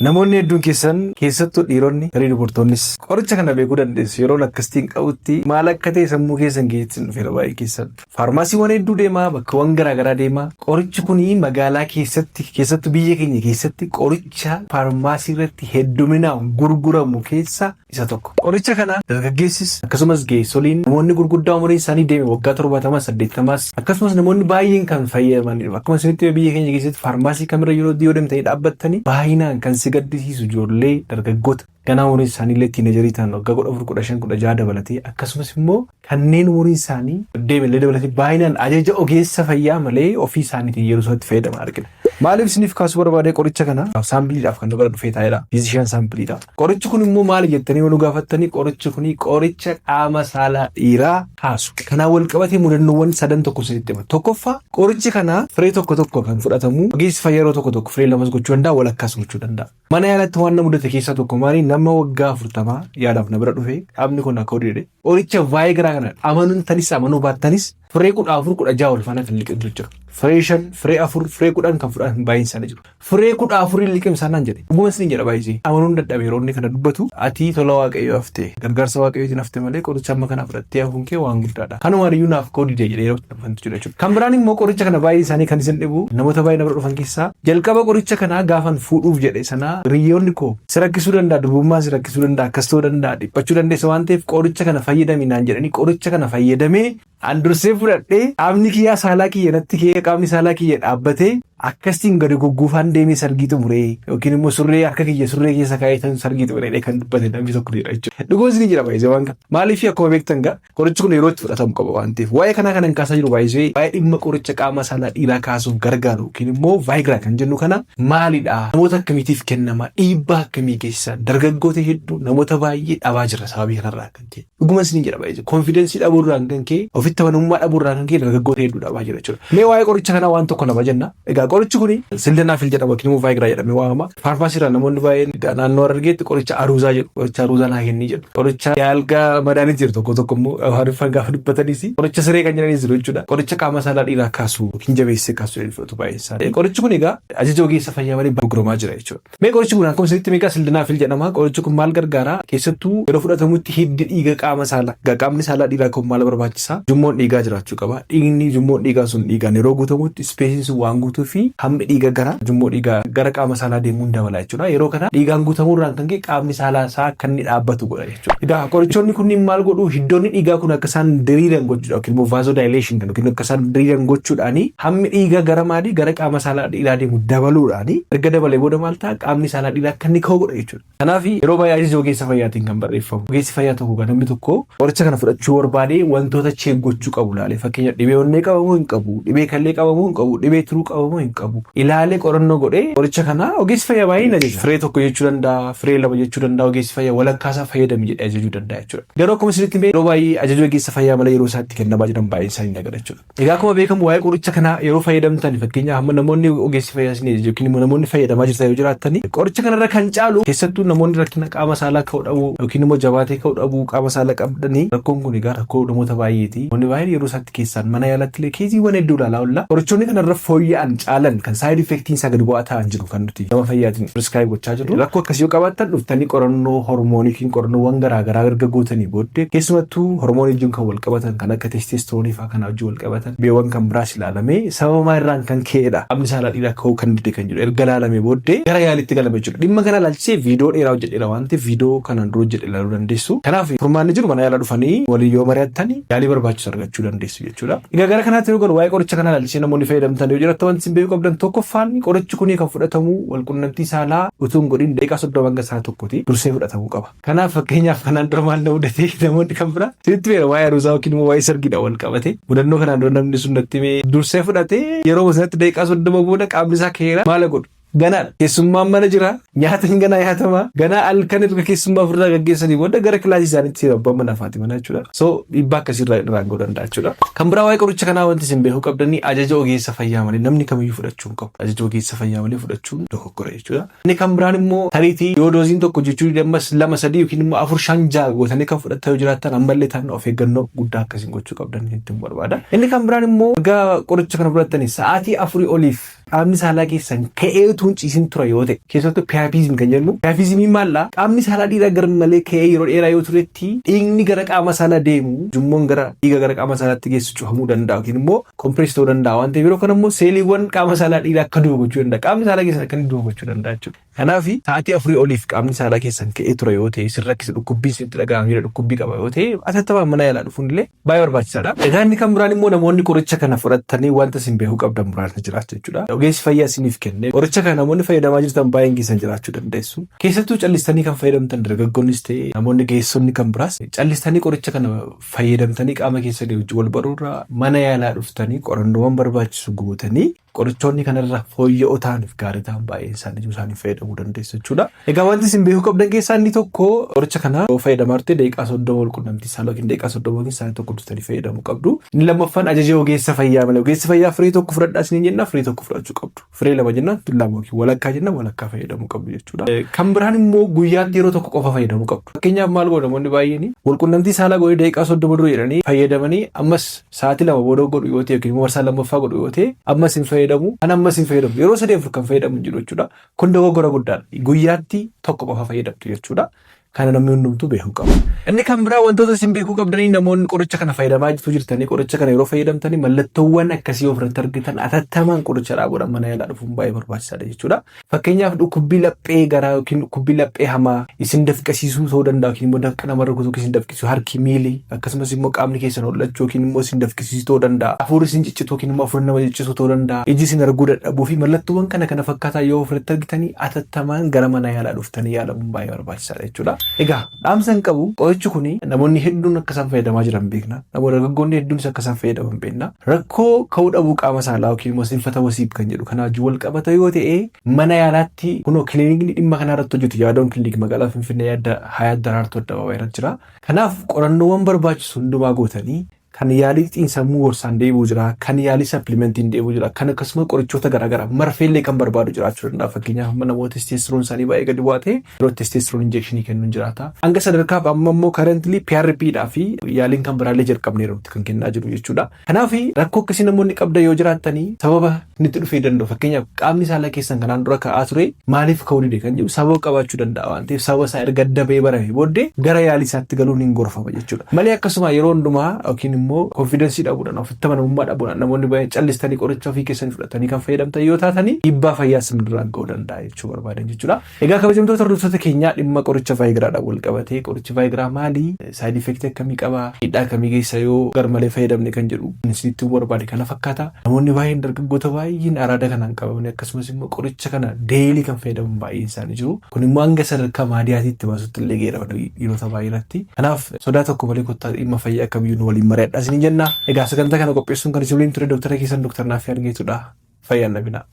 Namoonni hedduun keessan, keessattuu dhiironni, tarii dubartoonnis qoricha kana beekuu dandeessu. Yeroon akkasitiin qabutti maal akka ta'e sammuu keessan keessatti dhufeera baay'ee keessan. Faarmaasiiwwan hedduu deemaa, bakkawwan garaagaraa deemaa. Qorichi kun magaalaa keessatti, keessattuu biyya keenya keessatti, qoricha faarmaasii irratti hedduminaan gurguramu keessaa isa tokko. Qoricha kana dargaggeessis akkasumas geessoliin, namoonni gurguddaa umuriin isaanii deeme waggaa 70, 80s, akkasumas namoonni baay'een kan fayyadamanidha. Akkuma isinitti biyya keenya keessatti faarmaasii kamirra yeroo yoo deemtanii dhaabbattanii, baay'inaan kan si gaddisiisu ijoollee dargaggoota ganaa umuriin isaanii illee teenagerii ta'an waggaa 14, 15, 16 dabalatee, akkasumas immoo kanneen umuriin isaanii deeme illee dabalatee baay'inaan ajaja ogeessa fayyaa malee ofii isaaniitiin yeroo isaatti fayyadaman argina. Maaliif isiniif kaasuu barbaade? Qoricha kana sampleiidhaaf kan nu bira dhufee taa'edha. Physician sampleiidha. Qorichi kun immoo maali jettanii yoo nu gaafattanii, qorichi kun qoricha qaama saalaa dhiiraa kaasu. Kanaan wal qabatee mudannoowwan sadan tokko isinitti hima. Tokkoffaa, qorichi kana firee tokko tokko kan fudhatamu, ogeessi fayyaa yeroo tokko tokko firee lamas gochuu danda'a, walakkaas gochuu danda'a. Mana yaalatti waan na mudate keessaa tokko maali? Nama waggaa 40 yaadaaf na bira dhufe, qaamni kun akka hodhe, qoricha Viagra kana amanuun tanis amanuu baattanis firee 14, 16 wal faana kan liqimsu jira. Firee 5, firee 4, firee 10 kan fudhatan baay'een isaanii jiru. Firee 14 liqimsaa naan jedhe. Dhuguma isin jedha, baay'isee. Amanuun dadhabe yeroo inni kana dubbatu. Ati tola Waaqayyoo haftee, gargaarsa Waaqayyootiin hafte malee qoricha amma kana fudhattee hafuun kee waan guddaadha. Kanumaan iyyuu naaf koo dide jedhee yeroo dhufantu jira jechuudha. Kan biraan immoo qoricha kana baay'ee isaanii kan isin dhibu, namoota baay'ee nama dhufan keessaa, jalqaba qoricha kanaa gaafan fuudhuuf jedhe sana hiriyoonni koo si rakkisuu danda'a, durbummaa si rakkisuu danda'a, akkas ta'uu danda'a, dhiphachuu dandeessa waan ta'eef qoricha kana fayyadami naan jedhanii, qoricha kana fayyadamee an dursee fudhadhee qaamni kiyyaa saalaa kiyya natti kee, qaamni saalaa kiyya dhaabbatee akkasiin gadi gugguufaan deemee sargii xumuree, yookiin immoo surree harka kiyya surree keessa kaa'ee tan sargii xumuree kan dubbate namni tokko jira jechuudha. Dhuguma isin jira baay'ee waan kana. Maaliif? Akkuma beektan gaa qorichi kun yeroo itti fudhatamu qaba waan ta'eef. Waa'ee kanaa kanan kaasaa jiru baay'ee waa'ee dhimma qoricha qaama saalaa dhiiraa kaasuuf gargaaru yookiin immoo Viagra kan jennu kana maalidha? Namoota akkamiitiif kennama? Dhiibbaa akkamii geessisa? Dargaggoota hedduu, namoota baay'ee dhabaa jira sababii kanarraa kan ka'e. Dhuguma isin jedha, baay'ee confidence dhabuurraan kan ka'e, ofitti amanamummaa dhabuurraan kan ka'e dargaggoota hedduu dhabaa jira jechuudha. Mee waa'ee qoricha kanaa waan tokko lama jenna. Egaa qorichi kuni sildenafil jedhama yookiin immoo Viagra jedhamee waamama. Faarmaasiirraa namoonni baay'een egaa naannoo Harargeetti qoricha aruuzaa jedhu. Qoricha aruuzaa naa kennii jedhu. Qoricha yaalgaa madaanii jiru, tokko tokko immoo Amaariffaan gaafa dubbatanis qoricha siree kan jedhanis jiru jechuudha. Qoricha qaama saalaa dhiiraa kaasu yookiin jabeessee kaasu jedhanii fudhatu baay'een isaanii. Qorichi kun egaa ajaja ogeessa fayyaa malee gurguramaa jira jechuudha. Mee qorichi kun akkuma isinitti meeqa sildenafil jedhama. Qorichi kun maal gargaara? Keessattuu yeroo fudhatamutti hiddi dhiiga qaama saalaa. Egaa qaamni saalaa dhiiraa kun maal barbaachisa? Ujummoon dhiigaa jiraachuu qaba. Dhiigni ujummoon dhiigaa sun dhiigaan yeroo guutamutti spaceiin sun waan guutuu fi hammi dhiiga gara ujummoo dhiigaa gara qaama saalaa deemuun dabala jechuudha. Yeroo kana dhiigaan guutamuurraan kan ka'e qaamni saalaa isaa akka inni dhaabbatu godha jechuudha. Egaa qorichoonni kunniin maal godhu? Hiddoonni dhiigaa kun akka isaan diriiran gochuudha yookiin immoo vasodilation kan yookiin akka isaan diriiran gochuudhaani hammi dhiiga gara maalii gara qaama saalaa dhiiraa deemu dabaluudhaani, erga dabalee booda maal ta'a? Qaamni saalaa dhiiraa akka inni ka'u godha jechuudha. Kanaaf yeroo baay'ee ajaja ogeessa fayyaatiin kan barreeffamu. Ogeessi fayyaa tokko kan namni tokko qoricha kana fudhachuu barbaade wantoota check gochuu qabu ilaalee, fakkeenya dhibee onnee qabamuu hin qabu, dhibee kallee qabamuu hin qabu, dhibee tiruu qabamuu hin qabu. Ilaalee qorannoo godhee qoricha kana ogeessi fayyaa baay'ee ajaja. Firee tokko jechuu danda'a, firee lama jechuu danda'a, ogeessi fayyaa walakkaasaa fayyadami jedhee ajajuu danda'a jechuudha. Garuu akkuma isinitti hime yeroo baay'ee ajaja ogeessa fayyaa malee yeroo isaatti kennamaa jiran baay'een isaanii ni agarra jechuudha. Egaa akkuma beekamu waa'ee qoricha kanaa yeroo fayyadamtan, fakkeenyaaf amma namoonni ogeessi fayyaa isin ajaje yookiin immoo namoonni fayyadamaa jirtan yoo jiraattani, qoricha kanarra kan caalu keessattuu namoonni rakkina qaama saalaa ka'uu dhabuu yookiin immoo jabaatee ka'uu dhabuu qaama saalaa qabdanii, rakkoon kun egaa rakkoo namoota baay'eeti. Namoonni baay'een yeroo isaatti keessaan mana yaalaatti illee caseiiwwan hedduu ilaalaa oolla. Qorichoonni kanarra fooyya'an caalan kan side effectiin isaa gadi bu'aa ta'an jiru kan nuti nama fayyaatiin prescribe gochaa jirru. Rakkoo akkasii yoo qabaattan dhuftanii qorannoo hormoonii yookiin qorannoowwan garaagaraa erga gootanii booddee, keessumattuu hormoonii wajjin kan wal qabatan kan akka testosteroneii fa'aa kana wajjin wal qabatan, dhibeewwan kan biraas ilaalamee sababa maal irraan kan ka'edha qaamni saalaa dhiiraa ka'uu kan dide kan jedhu erga ilaalamee booddee gara yaalitti galame jechuudha. Dhimma kana ilaalchisee viidiyoo dheeraa hojjedheera waan ta'eef viidiyoo kanaan dura hojjedhe ilaaluu dandeessu. Kanaaf furmaanni jiru mana yaalaa dhufanii waliin yoo mari'attan yaalii barbaachisu argachuu dandeessu jechuudha. Egaa gara kanaatti yoo galu, waa'ee qoricha kanaa ilaalchisee namoonni fayyadamtan yoo jiraattan wanti isin beekuu qabdan tokkoffaan, qorichi kun kan fudhatamu walqunnamtii saalaa utuu hin godhin daqiiqaa 30 hanga sa'a tokkooti dursee fudhatamuu qaba. Kanaaf fakkeenyaaf kanaan dura maal na mudate? Namoonni kan biraa sitti beera waa'ee aruuzaa yookiin immoo waa'ee sargiidha wal qabate mudannoo kanaan dura namni sun natti himee, dursee fudhatee yeroo sanatti daqiiqaa 30 booda qaamni isaa ka'eera, maal godhu? Ganaadha. Keessummaan mana jira. Nyaata hin ganaa nyaatama. Ganaa halkan erga keessummaa ofirraa gaggeessanii booda gara kilaasii isaaniitti seenu abbaan manaa fi haati manaa jechuudha. So dhiibbaa akkasiirraa irraan ga'uu danda'a jechuudha. Kan biraa waa'ee qoricha kanaa wanti isin beekuu qabdanii, ajaja ogeessa fayyaa malee namni kamiyyuu fudhachuu hin qabu. Ajaja ogeessa fayyaa malee fudhachuun dogoggora jechuudha. Inni kan biraan immoo tariitii yoo doseiin tokko jechuu ammas lama, sadii yookiin immoo afur, shan, ja'a gootanii kan fudhattan yoo jiraattan, ammallee ta'an of eeggannoo guddaa akkasiin gochuu qabdan ittiin barbaada. Inni kan biraan immoo erga qoricha kana fudhattanii sa'aatii 4 oliif Qaamni saalaa keessan ka'ee utuu hin ciisin tura yoo ta'e, keessattuu priapism kan jennu. Priapismiin maallaa? Qaamni saalaa dhiiraa gar malee ka'ee yeroo dheeraa yoo turetti, dhiigni gara qaama saalaa deemu, ujummoon gara dhiiga gara qaama saalaatti geessu cufamuu danda'a yookiin immoo compress ta'uu danda'a waan ta'eef, yeroo kana immoo seeliiwwan qaama saalaa dhiiraa akka du'u gochuu danda'a. Qaamni saalaa keessan akka inni du'u gochuu danda'a jechuudha. Kanaaf sa'aatii 4 oliif qaamni saalaa keessan ka'ee tura yoo ta'e, isin rakkisa, dhukkubbii isinitti dhaga'ama, miira dhukkubbii qaba yoo ta'e, atattamaan mana yaalaa dhufuun illee baay'ee barbaachisaadha. Egaa inni kan biraan immoo namoonni qoricha kana fudhatanii wanta isin beekuu qabdan muraasni jiraatu jechuudha. Ogeessi fayyaa isiniif kenne qoricha kana namoonni fayyadamaa jirtan baay'een keessan jiraachuu dandeessu. Keessattuu callistanii kan fayyadamtan dargaggoonnis ta'e namoonni geessonni kan biraas, callistanii qoricha kana fayyadamtanii qaama keessanii wajjin wal baruurraa mana yaalaa dhuftanii qorannoowwan barbaachisu gootanii qorichoonni kanarra fooyya'oo ta'aniif gaarii ta'an baay'een isaanii jiru, isaanii fayyadamuu dandeessu jechuudha. Egaa wanti isin beekuu qabdan keessaa inni tokko, qoricha kana yoo fayyadamaa turte daqiiqaa 30 wal qunnamtii saalaa yookiin daqiiqaa 30 yookiin sa'aatii 1 dursitanii fayyadamuu qabdu. Inni lammaffaan ajaja ogeessa fayyaa malee, ogeessi fayyaa firii tokko fudhadhaa isiniin jenna, firii tokko fudhachuu qabdu. Firee lama jennaan lama yookiin walakkaa jenna, walakkaa fayyadamuu qabdu jechuudha. Kan biraan immoo guyyaatti yeroo tokko qofa fayyadamuu qabdu. Fakkeenyaaf maal godhu? Namoonni baay'een wal qunnamtii saalaa godhee daqiiqaa 30 dura jedhanii fayyadamanii, ammas sa'aatii 2 booda godhu yoo ta'e yookiin immoo marsaa lammaffaa godhu yoo ta'e, ammas hin fayyadamu, kan ammas hin fayyadamu, yeroo sadii afur kan fayyadamu hin jiru jechuudha. Kun dogoggora guddaadha. Guyyaatti tokko qofa fayyadamtu jechuudha. Kana namni hundumtuu beekuu qaba. Inni kan biraa wantoota isin beekuu qabdanii, namoonni qoricha kana fayyadamaa jirtu jirtanii, qoricha kana yeroo fayyadamtanii mallattoowwan akkasii ofirratti argitan, atattamaan qoricha dhaabuudhaan mana yaalaa dhufuun baay'ee barbaachisaadha jechuudha. Fakkeenyaaf dhukkubbii laphee garaa yookiin dhukkubbii laphee hamaa isin dafqasiisuu ta'uu danda'a, yookiin immoo dafqa namarra kutuu isin dafqisiisu, harki, miilli, akkasumas immoo qaamni keessan hollachuu yookiin immoo isin dafqisiisuu ta'uu danda'a. Hafuurri isin ciccitu yookiin immoo hafuurri nama ciccisu ta'uu danda'a. Iji isin arguu dadhabuu fi mallattoowwan kana kana fakkaataa yoo ofirratti argitanii, atattamaan gara mana yaalaa dhuftanii yaalamuun baay'ee barbaachisaadha jechuudha. Egaa dhaamsa hin qabu, qorichi kun namoonni hedduun akka isaan fayyadamaa jiran beekna. Namoonni dargaggoonni hedduunis akka isaan fayyadaman beekna. Rakkoo ka'uu dhabuu qaama saalaa yookiin immoo sinfata wasiib kan jedhu kana wajjin wal qabata yoo ta'e, mana yaalaatti kunoo kilinikni dhimma kanaa irratti hojjetu Yaadoon Kilinik magaalaa Finfinnee yaadda Hayaat Daraartuu Addabaabaayii irratti jira. Kanaaf qorannoowwan barbaachisu hundumaa gootanii, kan yaalii xiinsammuu gorsaan deebi'u jira, kan yaalii supplementiin deebi'u jira, kan akkasuma qorichoota garaagaraa marfeellee kan barbaadu jiraachuu danda'a. Fakkeenyaaf amma namoota testosterone isaanii baay'ee gadi bu'aa ta'e yeroo testosterone injectionii kennuun jiraata. Hanga sadarkaaf amma immoo currently PRP dhaa fi yaaliin kan biraallee jalqabneera nuti kan kennaa jiru jechuudha. Kanaaf rakkoo akkasii namoonni qabdan yoo jiraattanii, sababa inni dhufee danda'u, fakkeenyaaf qaamni saalaa keessan kanaan dura ka'aa ture maaliif ka'uu dide kan jedhu sababa qabaachuu danda'a waan ta'eef, sababa isaa erga adda ba'ee barame booddee gara yaalii isaatti galuun hin gorfama jechuudha. Malee akkasuma yeroo hundumaa yookiin immoo confidence dhabuudhaan, ofitti amanamummaa dhabuudhaan namoonni baay'een callistanii qoricha ofii keessanii fudhatanii kan fayyadamtan yoo taatanii, dhiibbaa fayyaa isinirraan ga'uu danda'a jechuu barbaadan jechuudha. Egaa kabajamtoota hordoftoota keenyaa, dhimma qoricha Viagraadhaan wal qabatee, qorichi Viagra maali? Side effectii akkamii qaba? Miidhaa akkamii geessa yoo garmalee fayyadamne kan jedhu isinitti barbaade kana fakkaata. Namoonni baay'een, dargaggoota baay'een araada kanaan qabamanii, akkasumas immoo qoricha kana daily kan fayyadaman baay'een isaanii jiru. Kun immoo hanga sadarkaa maadiyaatiitti baasutti illee geera dhiirota baay'ee irratti. Kanaaf sodaa tokko malee kottaa, dhimma fayyaa akkamiyyuu nu waliin mari'adhaa isiniin jenna. Egaa sagantaa kana qopheessuun kan isin waliin ture Dooktara keessan Dooktar Naaffii Argeetudha. Fayyaan dhabinaa.